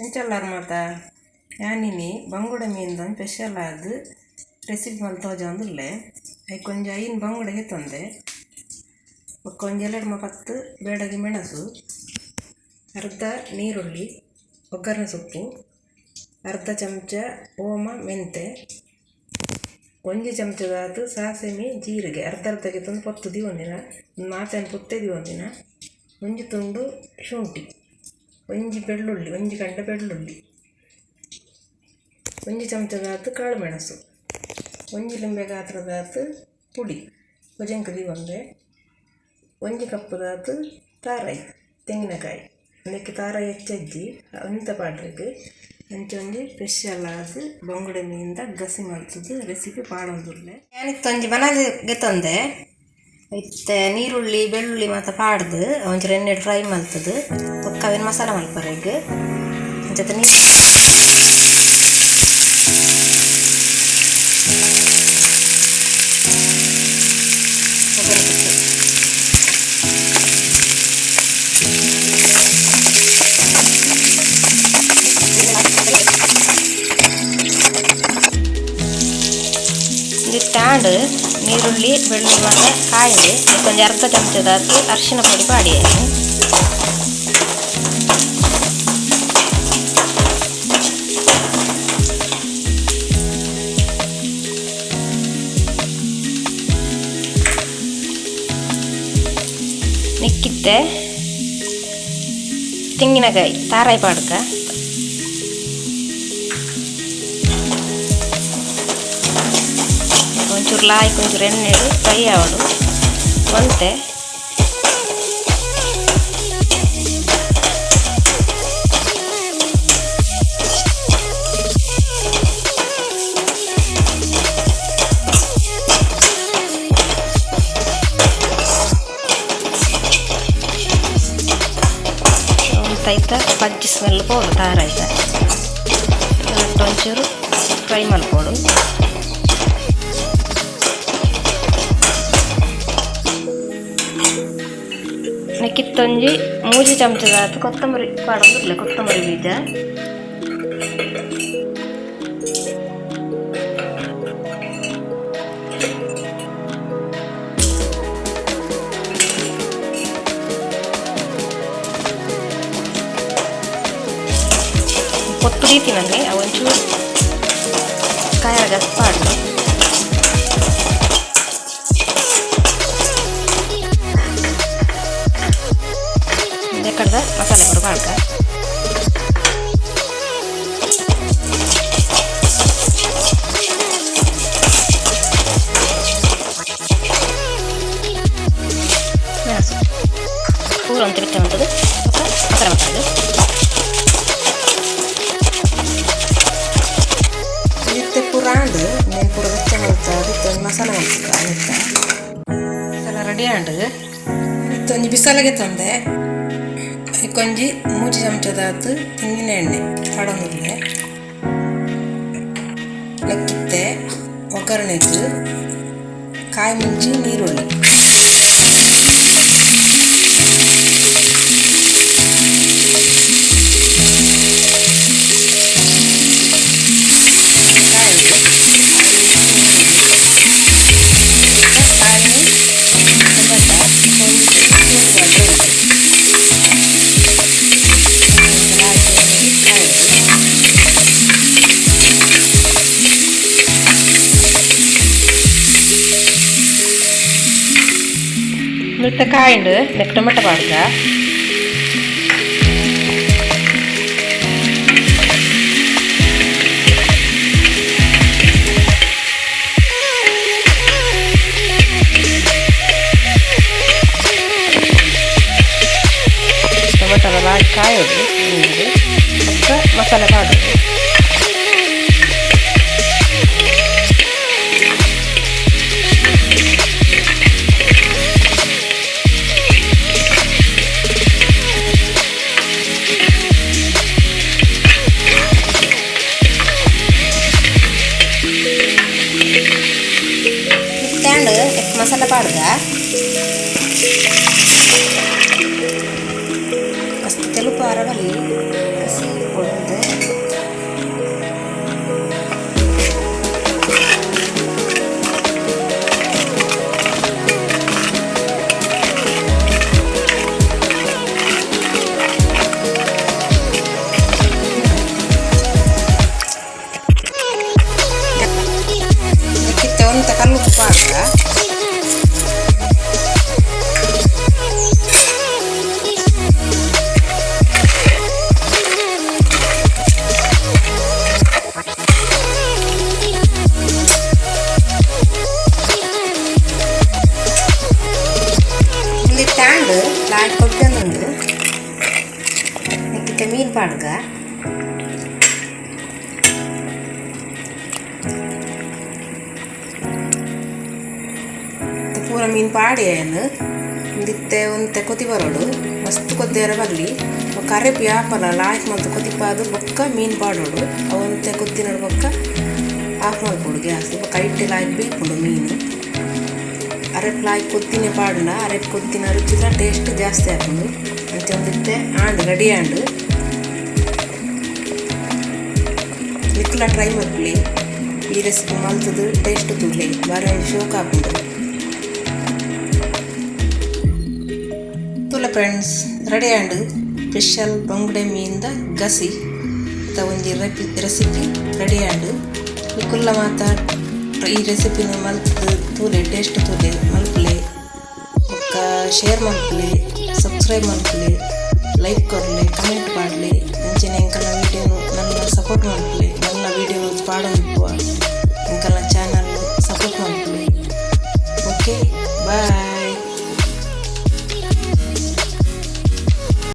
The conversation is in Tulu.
ಎಂಚಲ್ಲಾರ್ ಮಾತ ಯಾನಿನಿ ಬಂಗುಡೆ ಮೀನ್ದ ಸ್ಪೆಷಲ್ ಆದ್ ರೆಸಿಪಿ ಮಲ್ತ್ ತೋಜೊಂದುಲ್ಲೆ. ಐಕ್ ಒಂಜಿ 5 ಬಂಗುಡೆ ಗೆತೊಂದೆ, ಬೊಕ್ಕ ಒಂಜಿ 2 10 ಬೇಡಗಿ ಮೆಣಸು, ಅರ್ಧ ನೀರುಳ್ಳಿ, ಒಗ್ಗರಣೆ ಸೊಪ್ಪು, ಅರ್ಧ ಚಮಚ ಓಮ ಮೆಂತೆ, ಒಂಜಿ ಚಮಚದಾತ್ ಸಾಸಿವೆ ಜೀರಿಗೆ, ಅರ್ಧ ಅರ್ಧ ಗೆತೊಂದು ಪೊತ್ತು ದೀವೊಂದಿನ, ಮಾತೆನ್ ಪೊತ್ತೆ ದೀವೊಂದಿನ, ಒಂಜಿ ತುಂಡು ಶುಂಠಿ, ಒಂಜಿ ಬೆಳ್ಳುಳ್ಳಿ, ಒಂಜಿ ಗಂಟೆ ಬೆಳ್ಳುಳ್ಳಿ, ಒಂಜಿ ಚಮಚದಾತ್ ಕಾಳುಮೆಣಸು, ಒಂಜಿ ಲಿಂಬೆ ಗಾತ್ರದಾತ್ ಪುಡಿ, ಕೊಜಂಕ್ ದೀವೊಂದೆ, ಒಂಜಿ ಕಪ್ಪುದಾತ್ ತಾರಾಯಿ, ತೆಂಗಿನಕಾಯಿ, ಉಂದೆಕ್ ತಾರಾಯಿ ಹೆಚ್ಚಜ್ಜಿ ಒಂತೆ ಪಾಡ್ರೆಗ್. ಅಂಚ ಒಂಜಿ ಸ್ಪೆಷಲ್ ಆದ್ ಬಂಗುಡೆ ಮೀನ್ದ ಗಸಿ ಮಲ್ತುದು ರೆಸಿಪಿ ಪಾಡೊಂದುಲ್ಲೆ. ಯಾನಿತ್ತೆ ಒಂಜಿ ಬನಲೆ ಗೆತೊಂದೆ, ಇತ್ತೆ ನೀರುಳ್ಳಿ ಬೆಳ್ಳುಳ್ಳಿ ಮಾತ ಪಾಡ್ದು ಒಂಚೂರು ಎಣ್ಣೆಡ್ ಫ್ರೈ ಮಲ್ತುದು ಬೊಕ್ಕ ಅವೆನ್ ಮಸಾಲ ಮಲ್ಪರೆಗ್. ಅಂಚತೆ ಇತ್ತಾಂಡ್ ನೀರುಳ್ಳಿ ಬೆಳ್ಳುಳ್ಳಿ ಮಾತ ಕಾಯಿಂಡು ಒಂಜಿ ಅರ್ಧ ಚಮಚದಾತ್ ಅರಿಶಿನ ಪೊಡಿ ಪಾಡಿಯೆ. ನಿಕ್ಕಿತ್ತೆ ತೆಂಗಿನಕಾಯಿ ತಾರಾಯಿ ಪಾಡ್ಕ. ಒಂಚೂರು ಲಾಯ್ಕ್ ಒಂಚೂರು ಎಣ್ಣೆಡ್ ಫ್ರೈ ಆವೊಡು ಒಂತೆ. ಐತ ಪಜ್ಜಿ ಸ್ಮೆಲ್ ಪೋಡು ತಾರಾಯ್ತ ಒಂಚೂರು ಫ್ರೈ ಮಲ್ಪೊಡು. ನೆಕ್ಕಿತ್ತೊಂಜಿ 3 ಚಮಚದಾತ್ ಕೊತ್ತಂಬರಿ ಪಾಡೊಂದುಲ್ಲೆ, ಕೊತ್ತಂಬರಿ ಬೀಜ. ಪೊತ್ತು ದೀತಿನಂಗೆ ಅವು ಒಂಚೂರು ಕಾಯರ ಜಾಸ್ತಿ ಪಾಡ್ದು. ಕಡ್ದ ಮಸಾಲೆ ಪೂರ ಪಾಡ್ಕ. ಮೆಣಸು ಪೂರ ಒಂತೆ ಬೆಚ್ಚ ಮಲ್ತುದು ಬೊಕ್ಕ ಮಸಾಲೆ ಮಲ್ಪೊಡು. ಇತ್ತೆ ಪೂರ ಆಂಡ್ ಉಂದೆನ್ ಪೂರ ಬೆಚ್ಚ ಮಲ್ತಾದ್ ಇತ್ತೆ ಒಂಜಿ ಮಸಾಲೆ ಮಲ್ಪುಗ. ಇತ್ತೆ ಮಸಾಲ ರೆಡಿ ಆಂಡ್. ಇತ್ತೆ ಒಂಜಿ ಬಿಸಲೆ ಗೆತೊಂದೆ, ಐಕ್ ಒಂಜಿ 3 ಚಮಚದಾತ್ ತೆಂಗಿನ ಎಣ್ಣೆ ಪಾಡೊಂದುಲ್ಲೆ. ನೆಕ್ಕಿತ್ತೆ ಒಗ್ಗರಣೆಗ್ ಕಾಯಿ ಮುಂಚಿ ನೀರುಳ್ಳಿ, ಇತ್ತೆ ಕಾಯಿಂಡು ನೆಕ್ ಟೊಮೆಟೊ ಪಾಡ್ಕ. ಟೊಮೆಟೊ ಲಾಯ್ಕ್ ಕಾಯೊಡು ಬೊಕ್ಕ ಮಸಾಲೆ ಪಾಡೊಡು. ಮಸಾಲೆ ಪಾಡ್ಗ. ಮಸ್ತ್ ತೆಲುಪು ಅರವಲ್ಲಿ ಹಸಿ ಪೊಡುಂದು. ಇಲ್ಲಿ ಟ್ಯಾಂಡ್ ಲಾಯ್ಕ್ ಕೊತ್ತೊಂದುಂಡು. ಇತ್ತೆ ಮೀನ್ ಪಾಡ್ಗ. ಪೂರ ಮೀನ್ ಪಾಡಿ ಏನು ಇತ್ತೆ ಒಂತೆ ಕೊತಿ ಬರೋಡು. ಮಸ್ತ್ ಕೊದ್ದಿಯರ ಬರ್ಲಿ. ಬೊಕ್ಕ ಅರೆಪು ಯಾಪಲ ಲಾಯ್ಕ್ ಮಲ್ತ್ ಕೊದಿಪಾದ್ ಬೊಕ್ಕ ಮೀನ್ ಪಾಡೋಡು. ಅವು ಒಂತೆ ಕೊದ್ದಿನಡು ಬೊಕ್ಕ ಆಫ್ ಮಲ್ಪೊಡು ಗ್ಯಾಸ್. ಬೊಕ್ಕ ಐಟ್ ಲಾಯ್ಕ್ ಬೇಯ್ಪುಂಡು ಮೀನು. ಅರೆಪು ಲಾಯ್ಕ್ ಕೊದ್ದಿನೆ ಪಾಡುಂಡ ಅರೆಪು ಕೊದ್ದಿನ ರುಚಿದ ಟೇಸ್ಟ್ ಜಾಸ್ತಿ ಆಪುಂಡು. ಅಂಚ ಒಂದಿತ್ತೆ ಆಂಡ್, ರೆಡಿ ಆಂಡ್. ನಿಕ್ಕುಲ ಟ್ರೈ ಮಲ್ಪುಲೆ. ಈ ರೆಸಿಪಿ ಮಲ್ತದು ಟೇಸ್ಟ್ ತೂಲೆ, ಬಾರಿ ಒಂಜಿ ಶೋಕ್ ಆಪುಂಡು. ತೂಲೆ ಫ್ರೆಂಡ್ಸ್, ರೆಡಿ ಆಂಡ್ ಸ್ಪೆಷಲ್ ಬಂಗುಡೆ ಮೀನ್ದ ಗಸಿ ತ ಒಂಜಿ ರೆಸಿಪಿ ರೆಡಿ ಆಂಡ್. ನಿಕುಲ್ಲ ಮಾತ ಈ ರೆಸಿಪಿನ ಮಲ್ತದು ತೂಲೆ, ಟೇಸ್ಟ್ ತೂಲೆ, ಮಲ್ಪುಲೆ. ಬೊಕ್ಕ ಶೇರ್ ಮಲ್ಪುಲೆ, ಸಬ್ಸ್ಕ್ರೈಬ್ ಮಲ್ಪುಲೆ, ಲೈಕ್ ಕೊರ್ಲೆ, ಕಮೆಂಟ್ ಪಾಡ್ಲೆ. ಅಂಚನೆ ಎಂಕಲ್ನ ವೀಡಿಯೋನು ನನ್ನ ಸಪೋರ್ಟ್ ಮಲ್ಪುಲೆ. ನನ್ನ ವೀಡಿಯೋ ಪಾಡೊಂದು.